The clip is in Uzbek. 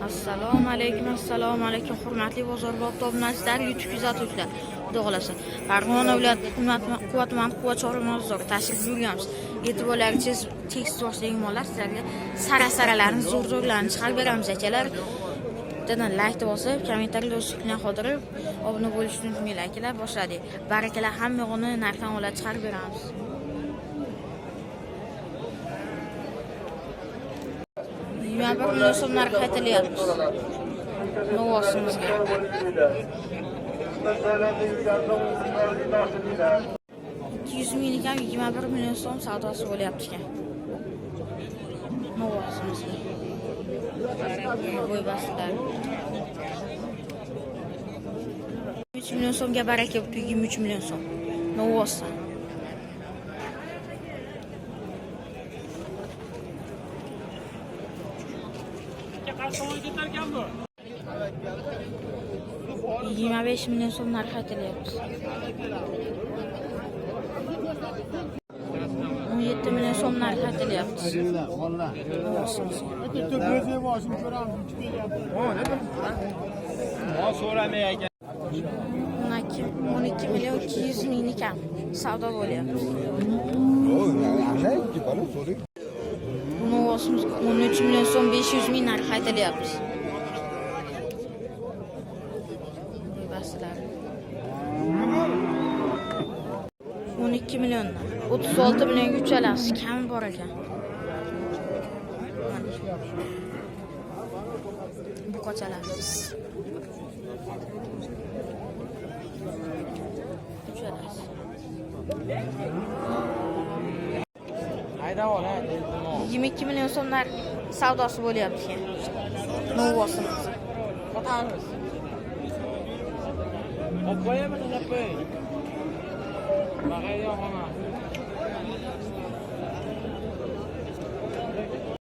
Assalomu alaykum, assalomu alaykum, hurmatli bozorbop obunachilar, YouTube kuzatuvchilar. Xudo xolasa, Farg'ona viloyati Quva tumani Quva chorva bozoriga tashrif buyurganmiz. E'tiborlaringiz tekst boshdagi mollar sizlarga sara-saralarini, zo'r-zo'rlarini chiqarib beramiz, akalar. Bittadan like bosib, kommentariyada o'z fikrini qoldirib, obuna bo'lishni unutmanglar, akalar. Boshladik. Barakalar, hamma yo'g'ini narxdan olib chiqarib beramiz. 21 million so'm narx aytilyapti. Novosimizga. 200 minglik ham 21 million so'm savdosi bo'lyapti ekan. Novosimizga. Bo'y bastlar. 3 million so'mga baraka bo'pti, 23 million so'm. Novvosdan. 25 million so'm narx aytilyapti. 17 million so'm narx aytilyapti. 12, 12 million 200 mingni kam savdo bo'lyapti. Buni ovozimizga 13 million so'm 500 ming narx aytilyapti. Bastlar. 12 milliondan 36 millionga uchalasi kami bor ekan. Mana. Bu qochalar. Uchalasi. 22 million so'mlar savdosi bo'lyapti ekan. Novvosimiz. Sotamiz. Olib qo'yaymi, tashlab qo'yay? Bag'ayda xona.